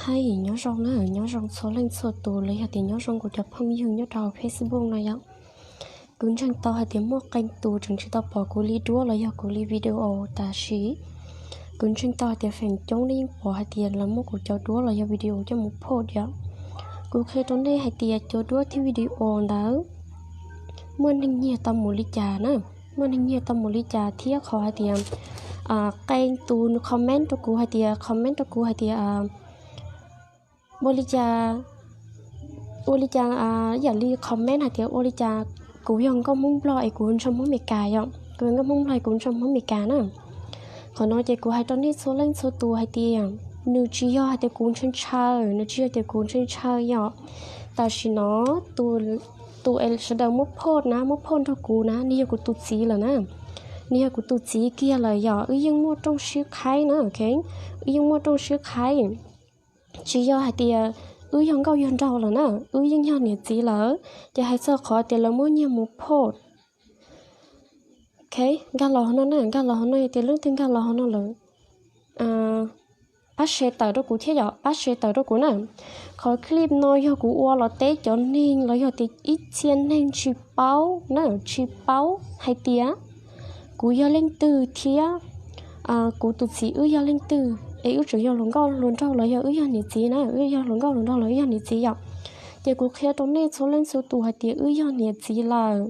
Hais nyob zoo na, nyob zoo txhua leej txhua tus los yog tias nyob zoo kuv cov phooj ywg nyob rau Facebook no yom. Kuv ntseeg tau hais tias muaj qee tus tseem tsis tau pom kuv li duab los yog kuv li video, tab sis kuv ntseeg tau hais tias feem coob nej yeej pom hais tias lawv muab kuv cov duab los yog video coj mus post yom. Kuv qhia rau nej hais tias cov duab thiab video ntawd muaj neeg nyiag tau mus li cas na, muaj neeg nyiag tau mus li cas thiab qhov hais tias qee tus nws comment rau kuv hais tias, comment rau kuv hais tias ua li cas, ua li cas, yam li comment hais tias ua li cas kuv yog nkauj Hmoob Nplog es kuv ntshaw Hmoob Meskas yom, kuv yog nkauj Hmoob Nplog es kuv ntshaw Hmoob Meskas na. Qhov no ces kuv hais rau nej txhua leej txhua tus hais tias nws tsis yog hais tias kuv ntshaw ntshaw, nws tsis yog tias kuv ntshaw ntshaw yom. Tam sim no tus, tus es sawv daws muab post na, muab post nrog kuv na, nws yog kuv tus txiv lawm na. Nws yog kuv tus txiv kiag lawm yom, wb yeej muaj rooj sib qhaib na, ok, wb yeej muaj rooj sib qhaib. Tsis yog hais tias wb yog nkauj yog nraug lawm na, wb yeej yog niam txiv lawm. Ces hais txog qhov tias lawv muab nyiag mus post, ok, nkag los no na, nkag los no, yog tias leej twg nkag los no lawm, pab share tawm rau kuv thiab yom, pab share tawm rau kuv na. Qhov clip no yog kuv ua los teb cov neeg los yog tias ib txhia neeg tsis paub na, tsis paub hais tias kuv yog leej twg thiab kuv tus txiv wb yog leej twg es wb tseem yog hluas nkauj hluas nraug los yog wb yog niam txiv na, wb yog hluas nkauj hluas nraug los wb yog niam txiv yom. Ces kuv qhia rau nej txhua leej txhua tus hais tias wb yog niam txiv lawm.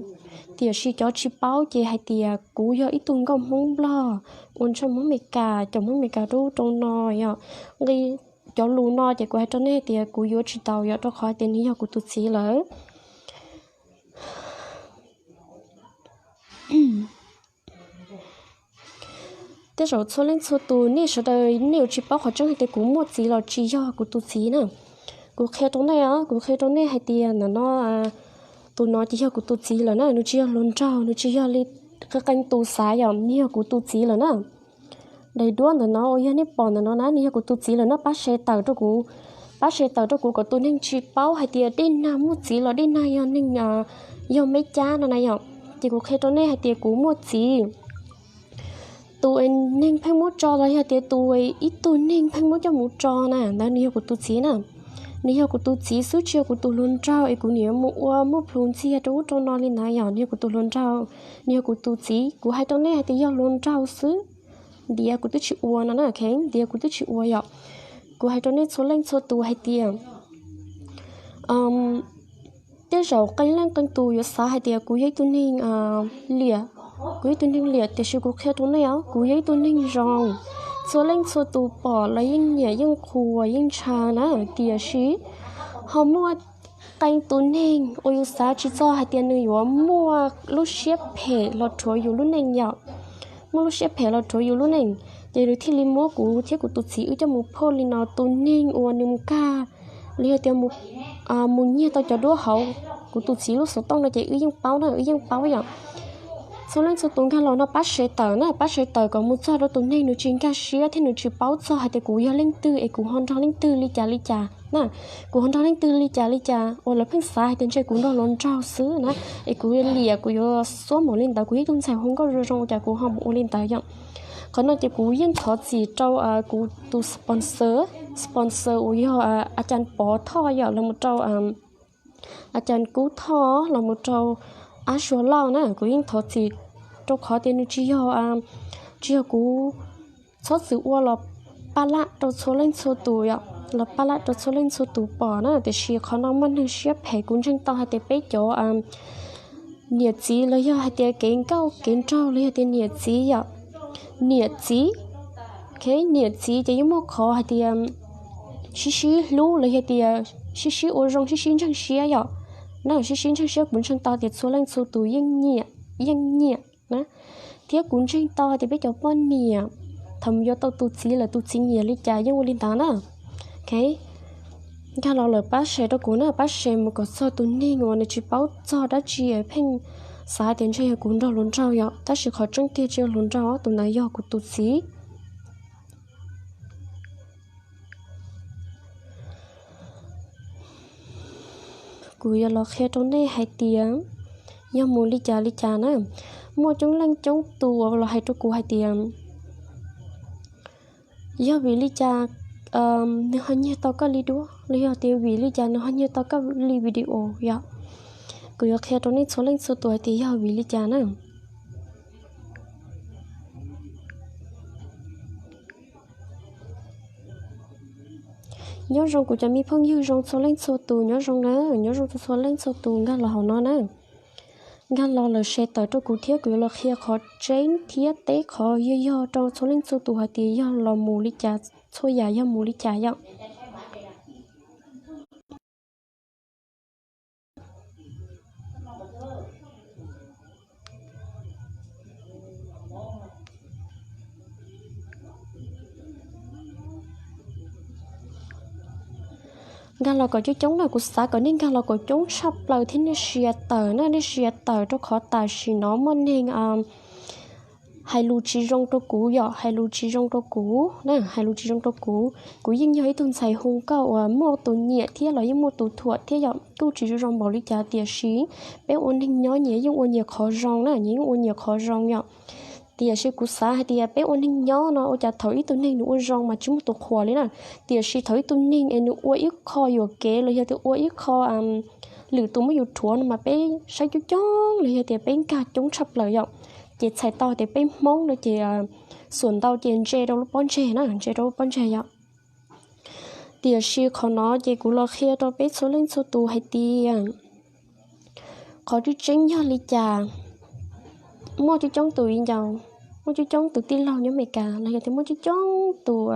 Tiam sis cov tsis paub ces hais tias kuv yog ib tug nkauj Hmoob Nplog uas ntshaw Hmoob Meskas, caum Hmoob Meskas rau ub rau no yom. Nqi cov lus no ces kuv hais rau nej tias kuv yuav tsis tau yom, rau qhov tias nws yog kuv tus txiv lawm. Tej zaum txhua leej txhua tus nej sawv daws nej yuav tsis paub qhov tseeb hais tias kuv muaj txiv los tsis yog kuv tus txiv na. Kuv qhia rau nej os, kuv qhia rau nej hais tias ntawm no tus no ces yog kuv tus txiv lawm na, nws tsis yog hluas nraug, nws tsis yog li qee tus xav yom, nws yog kuv tus txiv lawm na. Daim duab ntawm no uas yog nej pom ntawm no na, nws yog kuv tus txiv lawm na, pab share tawm rau kuv, pab share tawm rau kuv kom tus neeg tsis paub hais tias Dej Nag muaj txiv los Dej Nag yog neeg yog Meb Cab no na yom. Ces kuv qhia rau nej hais tias kuv muaj txiv. Tus neeg pheej muab tso los yog tias tus ib tug neeg pheej muab coj mus tso na, ntawd nws yog kuv tus txiv na. Nws yog kuv tus txiv xwb, tsis yog kuv tus hluas nraug es kuv niam mus ua muaj plhus ntxiag rau ub rau no li ntawd yom, nws yog kuv tus hluas nraug, nws yog kuv tus txiv. Kuv hais rau nej hais tias yog hluas nraug xwb, ntiav kuv twb tsis ua no na, ok, ntiav kuv twb tsis ua yom. Kuv hais rau nej txhua leej txhua tus hais tias tej zaum qee leej qee tus yuav xav hais tias kuv yog ib tug neeg liam, kuv yog ib tug neeg liam, tiam sis kuv qhia rau nej os, kuv yog ib tug neeg zoo. Txhua leej txhua tus pom los yeej nyiam yeej qhuas yeej ntshaw na, tiam sis ho muaj qee tus neeg uas yus xav tsis txog hais tias nws yuav muaj lub siab phem los rhuav yus lub neej yom. Muaj lub siab phem los rhuav yus lub neej, ces nws thiaj li muab kuv thiab kuv tus txiv wb coj mus phoj li no. Tus neeg uas nws mus kag los yog tias mus nyiag tau cov duab hauv kuv tus txiv lub xov tooj no ces wb yeej paub na, wb yeej paub yom. Txhua leej txhua tus nkag los no pab share tawm na, pab share tawm kom mus txog rau tus neeg nws tsis nkag siab thiab nws tsis paub txog hais tias kuv yog leej twg es kuv ho nrog leej twg li cas li cas na. Kuv ho nrog leej twg li cas li cas uas lawv pheej xav hais tias ntshe kuv nrog hluas nraug xwb na, es kuv yuav liam, kuv yuav xuab npaum li ntawd, kuv yog ib tug ntxhais hu nkauj zoo zoo ua cas kuv ho mus ua li ntawd yom. Qhov no ces kuv yeej thov txim rau kuv tus sponsor, sponsor uas yog a cas Pov Thoj yom, los mus rau a cas Kub Thoj los mus rau Ab Suav Lauj na. Kuv yeej thov txim rau qhov tias nws tsis yog, tsis yog kuv txhob txwm ua los pab lab rau txhua leej txhua tus yom, los pab lab rau txhua leej txhua tus pom na. Tiam sis qhov no muaj neeg siab phem, kuv ntseeg tau hais tias peb cov niam txiv los yog hais tias kev nkauj kev nraug los yog tias niam txiv yom, niam txiv, ok, niam txiv ces yeej muaj qhov hais tias sib sib hlub los yog tias sib sib ua zoo, sib sib ntseeg siab yom. Na sib sib ntseeg siab, kuv ntseeg tau tias txhua leej txhua tus yeej nyiam, yeej nyiam na. Thiab kuv ntseeg tau hais tias peb cov poj niam thaum yuav tau tus txiv lawm tus txiv nyiam li cas yeej ua li ntawd na. Ok, nkag los lawm pab share rau kuv na, pab share mus kom txog tus neeg uas nws tsis paub txog dab tsi pheej xav tias ntshe yog kuv nrog hluas nraug yom, tab sis qhov tseeb tiag tsis yog hluas nraug, tus ntawd yog kuv tus txiv. Kuv yuav los qhia rau nej hais tias yog mus li cas li cas na. Muaj coob leej coob tus uas los hais rau kuv hais tias yog vim li cas nws ho nyiag tau koj li duab los yog tias vim li cas nws ho nyiag tau koj li video yom. Kuv yuav qhia rau nej txhua leej txhua tus hais tias yog vim li cas na. Nyob zoo kuv cov me phooj ywg zoo txhua leej txhua tus, nyob zoo na, nyob zoo txhua leej txhua tus nkag los hauv no na. Nkag los lawm share tawm rau kuv thiab kuv yuav los qhia qhov tseeb thiab teb qhov yog yog rau txhua leej txhua tus hais tias yog los mus li cas, txhua yam yog mus li cas yom. Nkag los kom coob coob na, kuv xav kom nej nkag los kom coob tshaj plaws thiab nej share tawm na, nej share tawm rau qhov tam sim no muaj neeg hais lus tsis zoo rau kuv yom, hais lus tsis zoo rau kuv na, hais lus tsis zoo rau kuv. Kuv yeej yog ib tug ntxhais hu nkauj uas muaj tus nyiam thiab los yeej muaj tus thuam thiab yom, kuj tsis zoo npaum li cas tiam sis peb ua neeg nyob nyias yeej ua nyias qhov zoo na, nyias yeej ua nyias qhov zoo yom. Tiam sis kuv xav hais tias peb ua neeg nyob no ua cas thaum ib tug neeg nws ua zoo mas tsis muaj tus qhuas li na, tiam sis thaum ib tug neeg es nws ua ib qho yuam kev los yog tias ua ib qho lwm tus muab yus rhuav no mas peb saib coob coob los yog tias peb nkag coob tshaj plaws yom. Ces txhais tau tias peb Hmoob no ces xuas ntau ces ntse rau lub pob ntseg na, ntse rau lub pob ntseg yom. Tiam sis qhov no ces kuv los qhia rau peb txhua leej txhua tus hais tias qhov tseeb tseeb yog li cas. Muaj coob coob tus viv ncaus, muaj coob coob tus tij laug nyob Amelikas los yog tias muaj coob coob tus,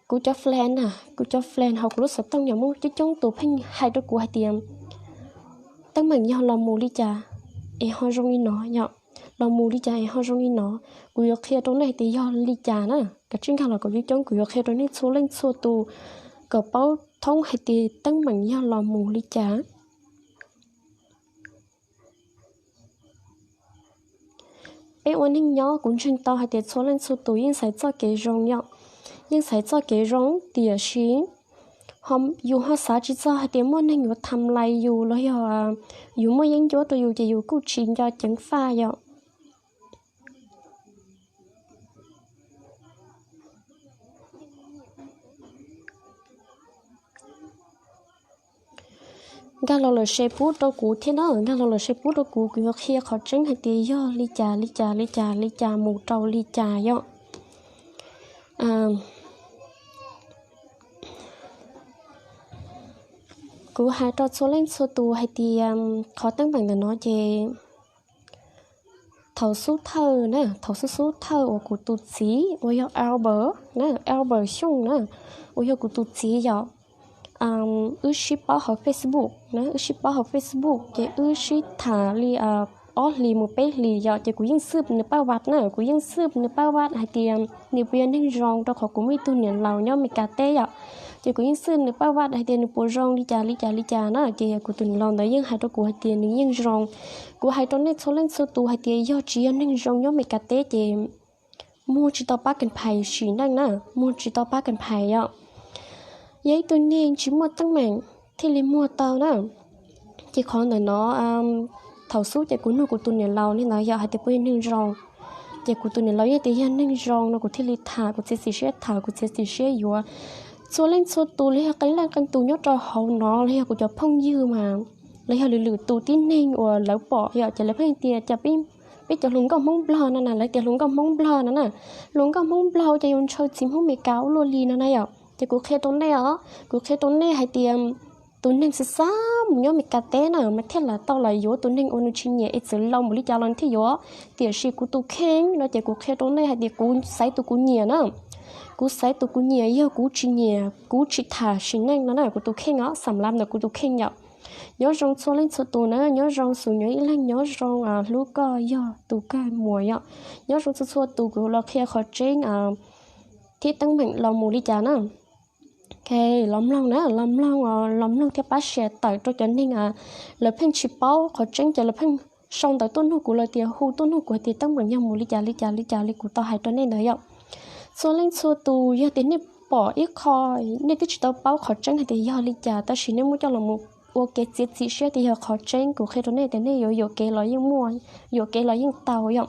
kuv cov friend na, kuv cov friend hauv kuv lub xov tooj yom, muaj coob coob tus pheej hais rau kuv hais tias teeb meem yog los mus li cas es ho zoo li no yom, los mus li cas es ho zoo li no. Kuv yuav qhia rau nej hais tias yog li cas na, kav tsij nkag los kom coob coob, kuv yuav qhia rau nej txhua leej txhua tus kom paub thoob hais tias teeb meem yog los mus li cas. Peb ua neeg nyob kuv ntseeg tau hais tias txhua leej txhua tus yeej xaiv txoj kev zoo yom, yeej xaiv txoj kev zoo tiam sis ho yus ho xav tsis txog hais tias muaj neeg yuav tham lais yus los yog yus muaj yeeb ncuab rau yus ces yus kuj tsis nco ceev faj yom. Nkag los lawm share pub rau kuv thiab na, nkag los lawm share pub rau kuv, kuv yuav qhia qhov tseeb hais tias yog li cas li cas li cas li cas mus rau li cas yom. Kuv hais rau txhua leej txhua tus hais tias qhov teeb meem ntawm no ces thaum xub thawj na, thaum xub xub thawj uas kuv tus txiv uas yog Albert na, Albert Xyooj na, uas yog kuv tus txiv yom, wb sib paub hauv Facebook na, wb sib paub hauv Facebook ces wb sib tham li ob hlis mus peb hlis yom, ces kuv yeej xwb nws paj vaj na, kuv yeej xwb nws paj vaj hais tias nws puas yog neeg zoo, rau qhov kuv muaj ib tug niam laus nyob Amelikas teb yom. Ces kuv yeej xwb nws paj vaj hais tias nws puas zoo li cas li cas li cas na, ces kuv tus niam laus ntawd yeej hais rau kuv hais tias nws yeej zoo. Kuv hais rau nej txhua leej txhua tus hais tias yog tsis yog neeg zoo nyob Amelikas teb ces muag tsis tau pab kas phais sim neej na, muag tsis tau pab kas phais yom. Yog ib tug neeg tsis muaj teeb meem thiaj li muag tau na. Ces qhov ntawm no thaum xub ces kuv nug kuv tus niam laus li ntawd yom hais tias puas yog neeg zoo. Ces kuv tus niam laus yeej tias yog neeg zoo no kuv thiaj li tham, kuv txiav txim siab tham, kuv txiav txim siab yuav. Txhua leej txhua tus los yog qee leej qee tus nyob rau hauv no los yog kuv cov phooj ywg mas los yog lwm lwm tus tib neeg uas lawv pom yom, ces lawv pheej tias cas peb cov hluas nkauj Hmoob Nplog no na, lawv tias hluas nkauj Hmoob Nplog no na, hluas nkauj Hmoob Nplog ces yuav ntshaw txiv Hmoob Amelikas ua luaj li no na yom. Ces kuv qhia rau nej os, kuv qhia rau nej hais tias tus neeg xav xav mus nyob Amelikas teb na mas thiaj lam tau lam yuav, tus neeg uas nws tsis nyiam es txawm laus npaum li cas los nws thiaj yuav. Tiam sis kuv tus kheej no ces kuv qhia rau nej hais tias kuv xaiv tus kuv nyiam na. Kuv xaiv tus kuv nyiam, yog kuv tsis nyiam kuv tsis tham sim neej no na, kuv tus kheej os, xam lav ntawm kuv tus kheej yom. Nyob zoo txhua leej txhua tus na, nyob zoo Xus Nyob Ib Leeg, nyob zoo hlub koj yog tus kawg muas yom. Nyob zoo txhua txhua tus, kuv los qhia qhov tseeb thiab teeb meem los mus li cas na. Los mloog na, los mloog, los mloog thiab pab share tawm rau cov neeg lawv pheej tsis paub qhov tseeb ces lawv pheej sau ntawv tuaj nug kuv, lawv tias hu tuaj nug kuv hais tias teeb meem yog mus li cas li cas li cas li kuv tau hais rau nej ntawd yom. Txhua leej txhua tus yog tias nej pom ib qho, nej twb tsis tau paub qhov tseeb hais tias yog li cas tab sis nej muab coj los mus ua kev txiav txim siab tias yog qhov tseeb, kuv qhia rau nej tias nej yuav yuam kev los yeej muaj, yuam kev los yeej tau yom.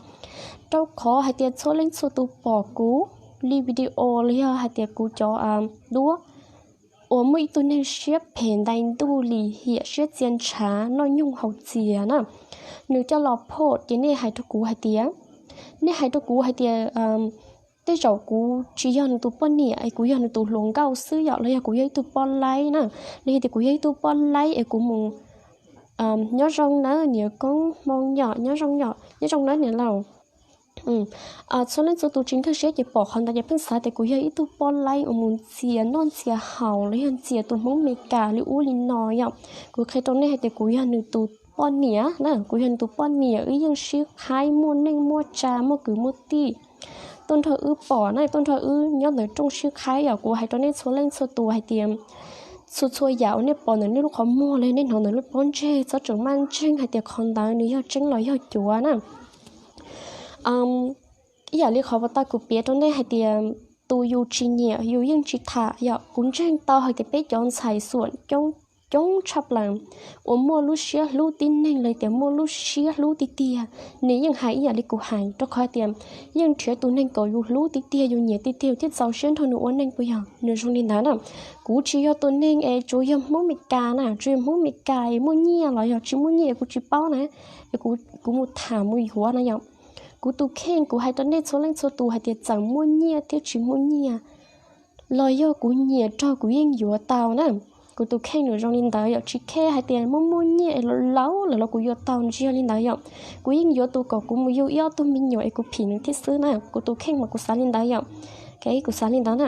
Rau qhov hais tias txhua leej txhua tus pom kuv li video los yog hais tias kuv cov duab uas muaj ib tug neeg siab phem ntais ntuj lim hiam siab txia ntshav noj nyoog haus txias na, nws coj los post ces nej hais rau kuv hais tias, nej hais rau kuv hais tias tej zaum kuv tsis yog nws tus poj niam es kuv yog nws tus hluas nkauj xwb yom, los yog kuv yog ib tug poj laib na, los yog tias kuv yog ib tug poj laib es kuv mus nyob zoo nawb niam koob hmoo yom, nyob zoo yom, nyob zoo nawb niam laus. Txhua leej txhua tus tsis nkag siab ces pom qhov ntawd ces pheej xav tias kuv yog ib tug poj laib uas mus ntxias noj ntxias haus los yog ntxias tus Hmoob Meskas li ub li no yom. Kuv qhia rau nej hais tias kuv yog nws tus poj niam na, kuv yog nws tus poj niam, wb yeej sib qhaib muaj neej muaj tsa muaj kwv muaj tij tuaj nrog wb pom na, tuaj nrog wb nyob ntawm rooj sib qhaib yom. Kuv hais rau nej txhua leej txhua tus hais tias txhua txhua yam uas nej pom ntawm nej lub qhov muag los nej hnov ntawm lub pob ntseg txhob tseem maj ntseeg hais tias qhov ntawd nws yog tseeb los yog cuav na. Ib yam li qhov uas tau kuv piav rau nej hais tias tus yus tsis nyiam yus yeej tsis tham yom. Kuv ntseeg tau hais tias peb cov ntxhais xuam coob coob tshaj plaws uas muaj lub siab hlub tib neeg los tias muaj lub siab hlub tiag tiag, nws yeej hais ib yam li kuv hais, rau qhov tias yeej nrhiav tus neeg kom yus hlub tiag tiag, yus nyiam tiag tiag, yus thiaj txaus siab nrog nws ua neej puas yog? Nws zoo li ntawd na. Kuv tsis yog tus neeg es tsuas yog Hmoob Meskas na, tsuas yog Hmoob Meskas es muaj nyiaj los yog tsis muaj nyiaj kuv tsis paub na, es kuv mus tham mus yuav na yom. Kuv tus kheej kuv hais rau nej txhua leej txhua tus hais tias txawm muaj nyiaj thiab tsis muaj nyiaj los yog kuv nyiam raug kuv yeej yuav tau na. Kuv tus kheej nws zoo li ntawd yom, tsis khe hais tias muaj muaj nyiaj es laus laus lawm los kuv yuav tau, tsis yog li ntawd yom. Kuv yeej yuav tus kom kuv mus yug ib ob tug me nyuam es kuv phim nws thiab xwb na. Kuv tus kheej mas kuv xav li ntawd yom. Kuv xav li ntawd na.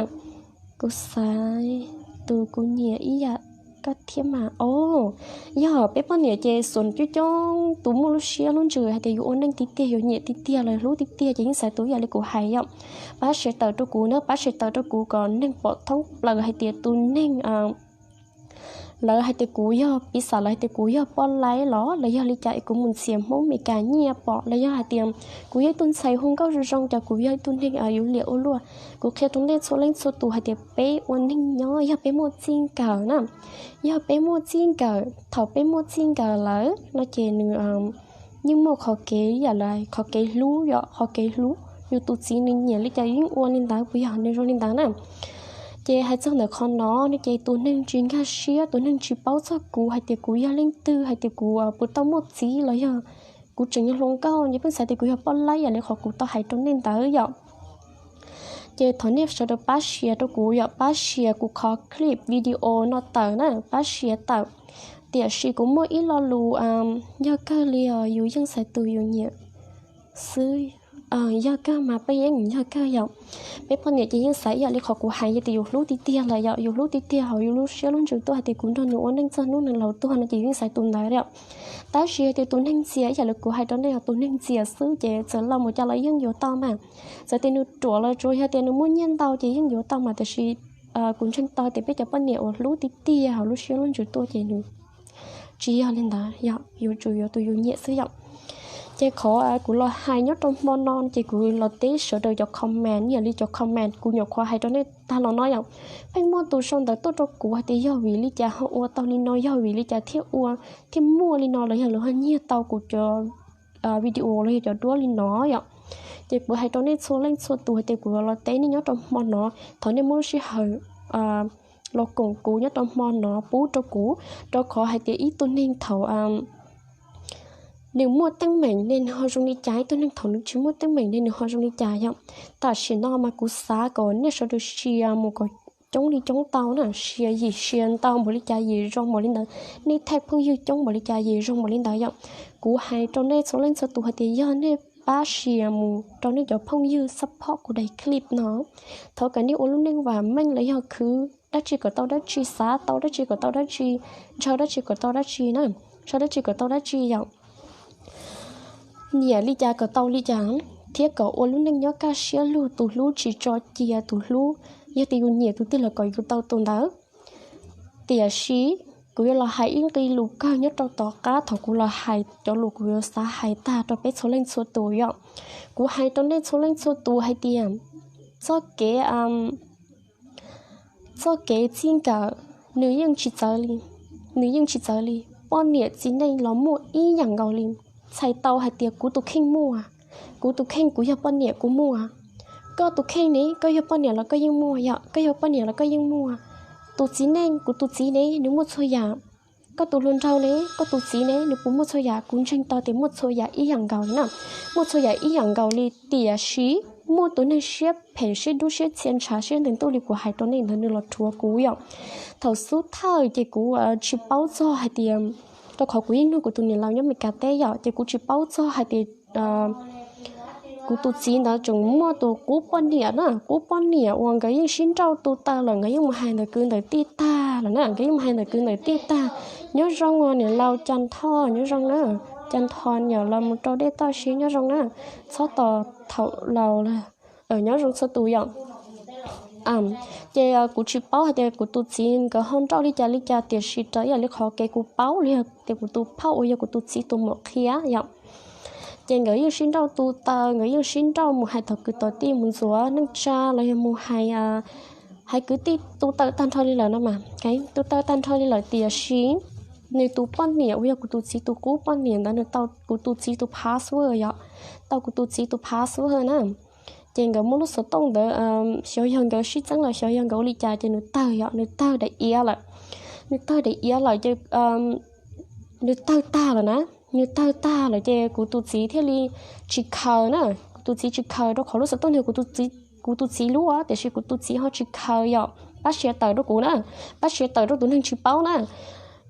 Kuv xav tus kuv nyiam ib yam koj thiab mas. O, yog peb poj niam ces xuas coob coob tus muaj lub siab lub ntsws hais tias yus ua neej tiag tiag, yus nyiam tiag tiag los hlub tiag tiag ces yeej xaiv tus ib yam li kuv hais yom. Pab share tawm rau kuv na, pab share tawm rau kuv kom neeg pom thoob plaws hais tias tus neeg lawv hais tias kuv yog piv xam, lawv hais tias kuv yog poj laib los lawv yog li cas es kuv mus ntxias Hmoob Meskas nyiaj pom, los yog hais tias kuv yog ib tug ntxhais hu nkauj zoo zoo ces kuv yog ib tug neeg yuav liam ua luaj. Kuv qhia rau nej txhua leej txhua tus hais tias peb ua neeg nyob yog peb muaj txij nkawm na, yog peb muaj txij nkawm, thaum peb muaj txij nkawm lawm no ces nws yeej muaj qhov kev ib yam li qhov kev hlub yom, qhov kev hlub. Yus tus txiv nws nyiam li cas yeej ua li ntawd puas yog? Nws zoo li ntawd na. Ces hais txog ntawm qhov no no ces tus neeg tsis nkag siab, tus neeg tsis paub txog kuv hais tias kuv yog leej twg, hais tias kuv puas tau muaj txiv los yog kuv tseem yog hluas nkauj, nws pheej xav tias kuv yog poj laib ib yam li qhov kuv tau hais rau nej ntawd yom. Ces thov nej sawv daws pab share rau kuv yom, pab share kuv qhov clip video no tawm na, pab share tawm. Tiam sis kuv muaj ib lo lus yog kawg li os, yus yeej xaiv tus yus nyiam xwb. Yog kawg mas peb yeej yog kawg yom. Peb poj niam ces yeej xaiv ib yam li qhov kuv hais, yog tias yus hlub tiag tiag lawm yom, yus hlub tiag tiag hauv yus lub siab lub ntsws tuaj hais tias kuv nrog nws ua neej txog hnub nws laus tuag no ces yus yeej xaiv tus ntawd yom. Tab sis yog tias tus neeg ntxias ib yam li kuv hais rau nej, tus neeg ntxias xwb ces txawm laus mus cas los yeej yuav tau mas. Txawm tias nws ruam los tsuas yog tias nws muaj nyiaj ntau ces yeej yuav tau mas, tiam sis kuv ntseeg tau tias peb cov poj niam uas hlub tiag tiag hauv lub siab lub ntsws tuaj ces nws tsis yog li ntawd yom, yuav tsum yuav tus yus nyiam xwb yom. Ces qhov kuv los hais nyob rau hmo no ces kuv los teb sawv daws cov comment, yam li cov comment kuv nyuam qhuav hais rau nej tag los no yom. Pheej muaj tus sau ntawv tuaj rau kuv hais tias yog vim li cas ho ua tau li no, yog vim li cas thiaj ua, thiaj muaj li no, los yog lawv ho nyiag tau kuv cov video los yog cov duab li no yom. Ces kuv hais rau nej txhua leej txhua tus hais tias kuv los teb nej nyob rau hmo no, thov nej muab lub sij hawm los koom kuv nyob rau hmo no pub rau kuv, rau qhov hais tias ib tug neeg thaum nws muaj teeb meem ne nws ho zoo li cas, ib tug neeg thaum nws tsis muaj teeb meem ne nws ho zoo li cas yom. Tam sim no mas kuv xav kom nej sawv daws share mus kom coob li coob tau na, share yim share ntau npaum li cas yim zoo npaum li ntawd, nej tag phooj ywg coob npaum li cas yim zoo npaum li ntawd yom. Kuv hais rau nej txhua leej txhua tus hais tias yog nej pab share mus rau nej cov phooj ywg support kuv daim clip no, thov kom nej ua lub neej vam meej los yog khwv dab tsi kom tau dab tsi, xav tau dab tsi kom tau dab tsi, ntshaw dab tsi kom tau dab tsi na, ntshaw dab tsi kom tau dab tsi yom. Nyiam li cas kom tau li cas, thiab kom ua lub neej nyob kaj siab lug, tus hlub tsis tso cia, tus hlub yog tias yus nyiam tus twg los kom yus tau tus ntawd. Tiam sis kuv yuav los hais ib nqe lus kawg nyob rau tom qab thaum kuv los hais cov lus kuv yuav xav hais tag rau peb txhua leej txhua tus yom. Kuv hais rau nej txhua leej txhua tus hais tias txoj kev txoj kev txij nkawm nws yeej tsis txawv li, nws yeej tsis txawv li. Poj niam txiv neej los muaj ib yam nkaus li. Txhais tau hais tias kuv tus kheej muaj, kuv tus kheej kuv yog poj niam kuv muaj, Koj tus kheej ne, koj yog poj niam los koj yeej muaj, yog koj yog poj niam los koj yeej muaj. Tus txiv neej, kuv tus txiv ne, nws muaj txhua yam. Koj tus hluas nraug ne, koj tus txiv ne, nws puas muaj txhua yam? Kuv ntseeg tau tias muaj txhua yam ib yam nkaus li na. Muaj txhua yam ib yam nkaus li, tiam sis muaj tus neeg siab phem, siab dub, siab txia, ntshav siab ntees ntuj li kuv hais rau nej ntawd nws los rhuav kuv yom. Thaum xub thawj ces kuv tsis paub txog hais tias, rau qhov kuv yeej nug kuv tus niam laus nyob Meskas teb yom, ces kuv tsis paub txog hais tias kuv tus txiv ntawd tseem muaj tus qub poj niam na, qub poj niam uas nkawd yeej sib nrauj tu taw lawm, nkawd yeej mus hais ntawm kwv ntawm tij tag lawm na, nkawd yeej mus hais ntawm kwv ntawm tij tag. Nyob zoo os niam laus Cas Thoj, nyob zoo na, Cas Thoj nyom los mus rau dej toj siab, nyob zoo na, txhob tos thaum laus lawm, nyob zoo txhua tus yom. Ces kuv tsis paub hais tias kuv tus txiv nkawd ho nrauj li cas li cas, tiam sis raws ib yam li qhov kev kuv paub los yog tias kuv tus phauj uas yog kuv tus txiv tus muam qhia yom, ces nkawd yeej sib nrauj tu taw, nkawd yeej sib nrauj mus hais tom kwv tom tij, mus ntxuav neej tsa los yog mus hais, hais kwv tij tu taw tag nrho li lawm no mas, tu taw tag nrho li lawm, tiam sis nws tus poj niam uas yog kuv tus txiv tus qub poj niam ntawd nws tau kuv tus txiv tus password yom, tau kuv tus txiv tus password na. Ces nkawd muaj lub xov tooj ntawd, xyov yog nkawd sib txeeb los xyov yog nkawd ua li cas ces nws tawg yom, nws tawg daim iav lawm. Nws tawg daim iav lawm ces nws tawg tag lawm na, nws tawg tag lawm ces kuv tus txiv thiaj li tsis khaws na, kuv tus txiv tsis khaws rau qhov lub xov tooj ntawd kuv tus txiv lub, tiam sis kuv tus txiv ho tsis khaws yom, pab share tawm rau kuv na, pab share tawm rau tus neeg tsis paub na.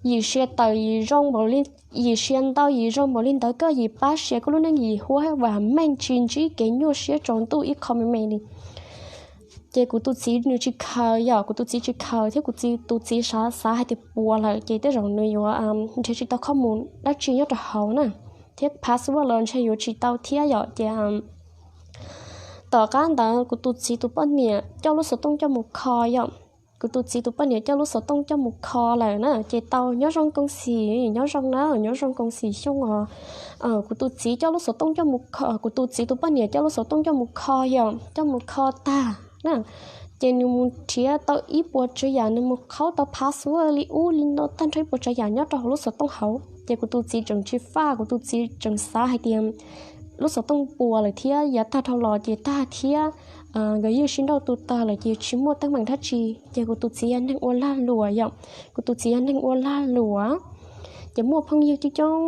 Yim share tawm yim zoo npaum li, yim share ntau yim zoo npaum li ntawd, koj yim pab share koj lub neej yim huab vam meej tsis ntsib kev nyuaj siab tsaus ntuj ib qho me me li. Ces kuv tus txiv nws tsis khaws yom, kuv tus txiv tsis khaws thiab kuv tus txiv xav xav hais tias puas lawm ces tej zaum nws yuav nrhiav tsis tau khob mus dab tsi nyob rau hauv na, thiab password los ntshe yuav tsis tau thiab yom. Ces tom qab ntawd kuv tus txiv tus poj niam coj lub xov tooj coj mus kho yom, kuv tus txiv tus poj niam coj lub xov tooj coj mus kho lawm na, ces tau nyob zoo koob xim, nyob zoo na, nyob zoo koob xim Xyooj os. Kuv tus txiv coj lub xov tooj coj mus kho, kuv tus txiv tus poj niam coj lub xov tooj coj mus kho yom, coj mus kho tag na, ces nws mus nrhiav tau ib puas tsav yam, nws mus qhaub tau password li ub li no tag nrho ib puas tsav yam nyob rau hauv lub xov tooj hauv. Ces kuv tus txiv tseem tsis faj, kuv tus txiv tseem xav hais tias lub xov tooj puas lawm thiab yav tag dhau los ces tag thiab, nkawd yeej sib nrauj tu taw lawm ces tsis muaj teeb meem dab tsi. Ces kuv tus txiv yog neeg ua lag luam yom, kuv tus txiv yog neeg ua lag luam. Ces muaj phooj ywg coob coob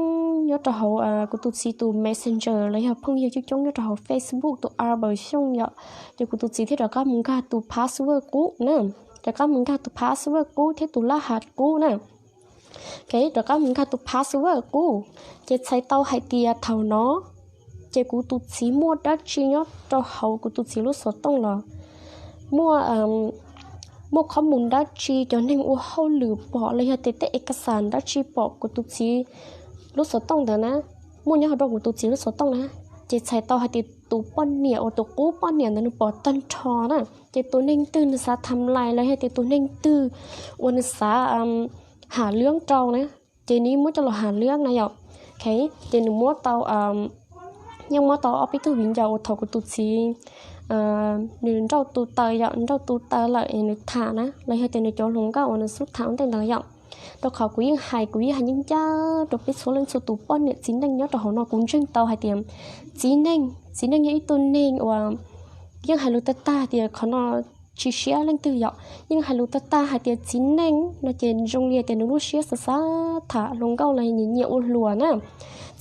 nyob rau hauv kuv tus txiv tus Messenger los yog phooj ywg coob coob nyob rau hauv Facebook tus Albert Xyooj yom. Ces kuv tus txiv thiaj rov qab mus nkag tus password qub na, rov qab mus nkag tus password qub thiab tus lab has qub na. Rov qab mus nkag tus password qub, ces txhais tau hais tias thaum no ces kuv tus txiv muaj dab tsi nyob rau hauv kuv tus txiv lub xov tooj los, muaj, muaj qhov mus dab tsi, cov neeg ua hauj lwm pom los yog tias tej ev kas xas dab tsi pom kuv tus txiv lub xov tooj ntawd na, muaj nyob hauv rau kuv tus txiv lub xov tooj na, ces txhais tau hais tias tus poj niam uas tus qub poj niam ntawd nws pom tag nrho na. Ces tus neeg twg nws xav tham lais los yog tias tus neeg twg uas nws xav ham lwb rau na, ces nws yeej muab coj los ham lwb na yom. Ces nws muab tau, yeej muab tau ob peb tug viv ncaus uas thaum kuv tus txiv nws nrauj tu taw yom, nrauj tu taw lawm es nws tham na, los yog tias nws cov hluas nkauj uas nws xub tham ua ntej ntawd yom. Rau qhov kuv yeej hais, kuv yeej hais ncaj ncaj rau peb txhua leej txhua tus poj niam txiv neej nyob rau hauv no, kuv ntseeg tau hais tias txiv neej, txiv neej yog ib tug neeg uas yeej hais lus tag tag tias qhov no tsis siab leej twg yom, yeej hais lus tag tag hais tias txiv neej no ces zoo li tias nws lub siab xav xav tham hluas nkauj los nyiam nyiam ua hluas na.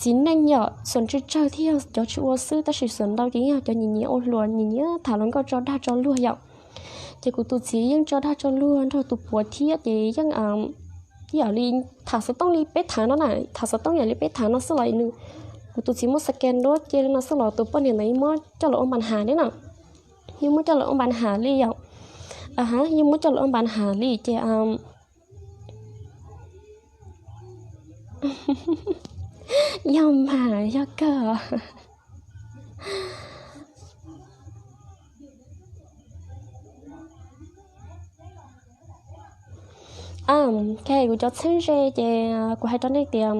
Txiv neej yom, xuam tsawg tsawg thiab yog cov tsis ua xwb, tab sis xuam ntau ces yeej yog cov nyiam nyiam ua hluas, nyiam nyiam tham hluas nkauj tso dag tso luag yom. Ces kuv tus txiv yeej tso dag tso luag nrog tus puav thiab ces yeej ib yam li tham xov tooj li peb tham no na, tham xov tooj ib yam li peb tham no xwb los, kuv tus txiv muab scan duab cia li no xwb los tus poj niam ntawd yeej muab coj los ua npa has li na, yeej muab coj los ua npa has li yom. Yeej muab coj los ua npa has li ces yog mas yog kawg. Ok, kuv cov txheeb ze ces kuv hais rau nej tias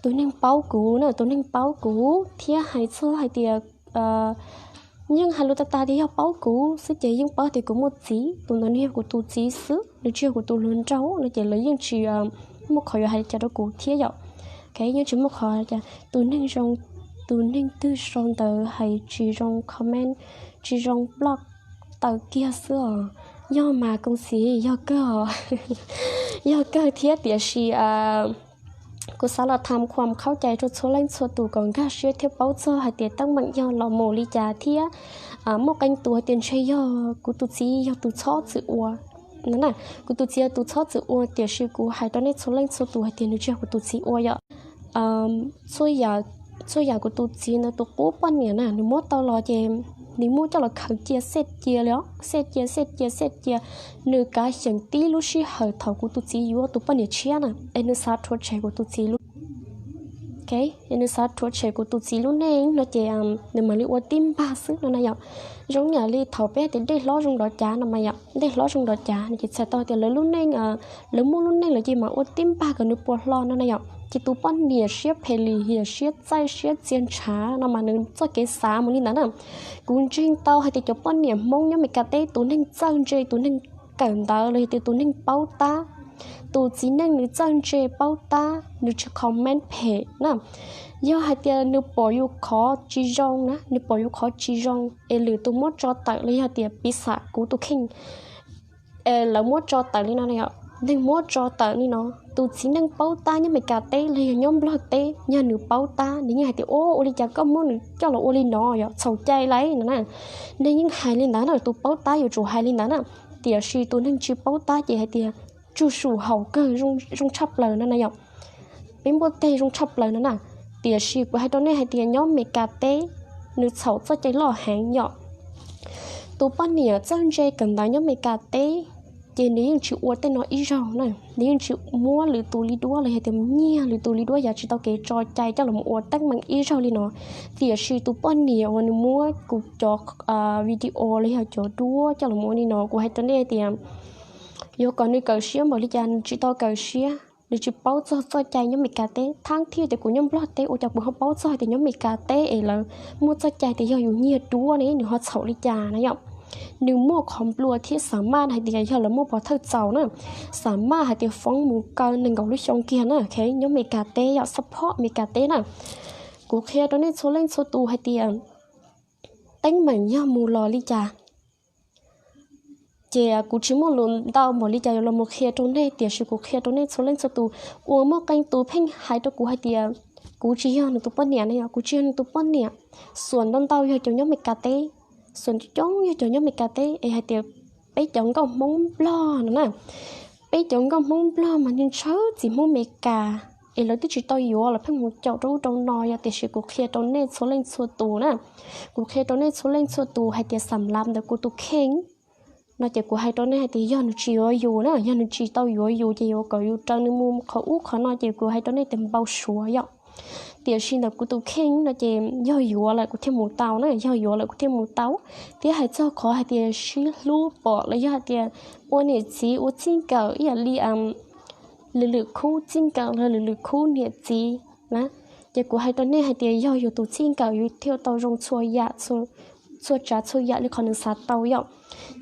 tus neeg paub kuv na, tus neeg paub kuv thiab hais txog hais tias yeej hais lus tag tag tias yog paub kuv xwb ces yeej paub tias kuv muaj txiv, tus ntawd nws yog kuv tus txiv xwb, nws tsis yog kuv tus hluas nraug no ces lawv yeej tsis muaj qhov yuav hais li cas rau kuv thiab yom. Yeej tsis muaj qhov hais li cas. Tus neeg zoo, tus neeg twg sau ntawv hais tsis zoo comment tsis zoo block tawm kiag xwb os. Yog mas koob xis, yog kawg os. Yog kawg thiab, tiam sis kuv xav los tham kham khaub cai rau txhua leej txhua tus kom nkag siab thiab paub txog hais tias teeb meem yog los mus li cas thiab muaj qee tus hais tias ntshe yog kuv tus txiv yog tus txhob txwm ua no na. Kuv tus txiv yog tus txhob txwm ua, tiam sis kuv hais rau nej txhua leej txhua tus hais tias nws tsis yog kuv tus txiv ua yom. Txhua yam, txhua yam kuv tus txiv ntawd tus qub poj niam na, nws muab tau los ces nws muab coj los khaws cia xej cia li os, xej cia, xej cia, xej cia. Nws kav xyeem tib lub sij hawm thaum kuv tus txiv yuav tus poj niam tshiab na, es nws xav rhuav tshem kuv tus txiv lub nws xav rhuav tshem kuv tus txiv lub neej no ces nws mam li ua tib npag xwb no na yom. Zoo yam li thaum peb tias dej hlob zoo dov cav no mas yom, dej hlob zoo dov cav no ces txhais tau tias lawv lub neej, lawv muaj lub neej lawm ces mam ua tib npag kom nws puas hlo no na yom. Ces tus poj niam siab phem lim hiam, siab txaij siab txia ntshav no mas nws txoj kev xav mus li ntawd na. Kuv ntseeg tau hais tias cov poj niam Hmoob nyob Meskas teb tus neeg txawj ntse, tus neeg kawm ntawv los yog tias tus neeg paub tab, tus txiv neej nws txawj ntse paub tab, nws tsis comment phem na. Yog hais tias nws pom yus qhov tsis zoo na, nws pom yus qhov tsis zoo es lwm tus muab tso tawm los yog tias piv xam kuv tus kheej lawv muab tso tawm li no, neeg muab tso tawm li no, tus txiv neej paub tab nyob Meskas teb los yog nyob Nplog teb, yog nws paub tab nws yeej hais tias, Ua, ua li cas koj muab nws coj los ua li no yom, txhaum cai lawm no na. Neeg yeej hais li ntawd na, tus paub tab yuav tsum hais li ntawd na. Tiam sis tus neeg tsis paub tab ces hais tias, Tsug sum haum kawg, zoo tshaj plaws no na yom. Peb npuaj teg zoo tshaj plaws no na. Tiam sis kuv hais rau nej hais tias nyob Meskas teb, nws txhaum txoj cai loj heev yom. Tus poj niam txawj ntse kawm ntawv nyob Meskas teb, ces nws yeej tsis ua tej no ib zaug na. Nws yeej tsis muab lwm tus li duab los yog tias nyiag lwm tus li duab, yog tsis tau kev tso cai coj los ua teeb meem ib zaug li no. Tiam sis tus poj niam uas nws muab kuv cov video los yog cov duab coj los ua li no, kuv hais rau nej tias yuav kom nws kawm siab npaum li cas nws tsis tau kawm siab, nws tsis paub txog txoj cai nyob Meskas teb. Thaab thiaj tias kuv nyob Nplog teb ua cas kuv ho paub txog hais tias nyob Meskas teb es lawv muaj txoj cai tias yog yus nyiag duab ne nws ho txhaum li cas na yom. Nws muaj qhov nplua thiab xam maj hais tias yog lawv muaj pov thawj txaus na, xam maj hais tias foob mus kaw nees nkaum lub xyoo kiag na, nyob Meskas teb yom, support Meskas teb na. Kuv qhia rau nej txhua leej txhua tus hais tias teeb meem yog mus los li cas, ces kuv tsis muaj lus ntau npaum li cas yuav los mus qhia rau nej, tiam sis kuv qhia rau nej txhua leej txhua tus. Uas muaj qee tus pheej hais rau kuv hais tias kuv tsis yog nws tus poj niam na yom, kuv tsis yog nws tus poj niam. Xuam ntau ntau yog cov nyob Meskas teb, xuam coob coob yog cov nyob Meskas teb es hais tias peb cov nkauj Hmoob Nplog no na, peb cov nkauj Hmoob Nplog mas ntshaw txiv Hmoob Meskas es lawv twb tsis tau yuav los pheej mus caum rau ub rau no yom. Tiam sis kuv qhia rau nej txhua leej txhua tus na, kuv qhia rau nej txhua leej txhua tus hais tias xam lav ntawm kuv tus kheej no ces kuv hais rau nej hais tias yog nws tsis yuav yus na, yog nws tsis tau yuav yus ces yuav kom yus raws nws mus qhov ub qhov no ces kuv hais rau nej tias npau suav yom. Tiam sis ntawm kuv tus kheej no ces yog yuav lawm kuv thiaj mus tau na, yog yuav lawm kuv thiaj mus tau. Thiab hais txog qhov hais tias sib hlub pom los yog hais tias ua niam txiv ua txij nkawm ib yam li lwm lwm khub txij nkawm los lwm lwm khub niam txiv na, ces kuv hais rau nej hais tias yog yus tus txij nkawm yus thiaj tau zoo txhua yam, txhua tsav txhua yam li qhov nws xav tau yom.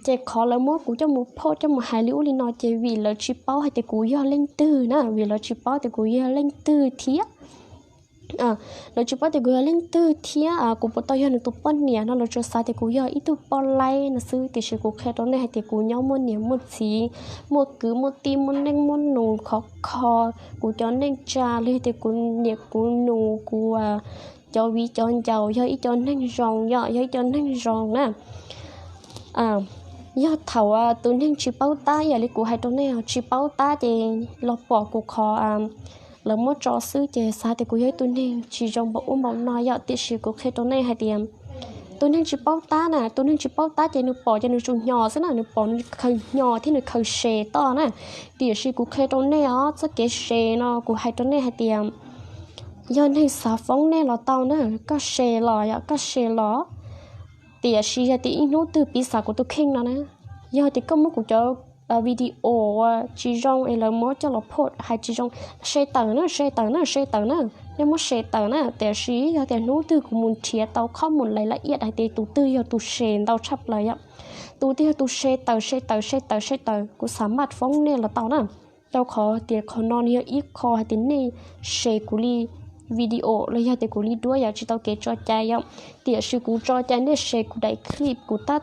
Ces qhov lawv muab kuv coj mus phoj coj mus hais li ub li no ces vim lawv tsis paub hais tias kuv yog leej twg na, vim lawv tsis paub tias kuv yog leej twg thiab lawv tsis paub tias kuv yog leej twg thiab kuv puas tau yog nws tus poj niam no, lawv tsuas xav tias kuv yog ib tug poj laib no xwb. Tiam sis kuv qhia rau nej hais tias kuv nyob muaj niam muaj txiv, muaj kwv muaj tij, muaj neej muaj nus khov kho. Kuv cov neej tsa los yog tias kuv niam kuv nus, kuv cov viv cov ncaus yog ib co neeg zoo yom, yog ib co neeg zoo na. Yog thaum tus neeg tsis paub tab, yam li kuv hais rau nej, tsis paub tab ces los pom kuv qhov lawv muab tso xwb ces xav tias kuv yog ib tug neeg tsis zoo npaum ub npaum no yom. Tiam sis kuv qhia rau nej hais tias tus neeg tsis paub tab na, tus neeg tsis paub tab ces nws pom ces nws tsuas hnyo xwb na, nws pom nws khaws hnyo thiab nws khaws se toj na. Tiam sis kuv qhia rau nej os, txoj kev se no kuv hais rau nej hais tias yog neeg xav foob nej los tau na, koj se los yom, koj se los. Tiam sis yog tias ib hnub twg piv xam kuv tus kheej no na, yog tias koj muab kuv cov video tsis zoo es lawv muab coj los phoj hais tsis zoo, se tawm na, se tawm na, se tawm na, nej muab se tawm na. Tiam sis yog tias hnub twg kuv mus nrhiav tau khob mus lais laj iab hais tias tus twg yog tus se ntau tshaj plaws yom, tus twg yog tus se tawm, se tawm, se tawm, se tawm, kuv xam maj foob nej los tau na. Rau qhov tias qhov no nws yog ib qho hais tias nej se kuv li video los yog tias kuv li duab yom, tsis tau kev tso cai yom. Tiam sis kuv tso cai nej share kuv daim clip kuv tab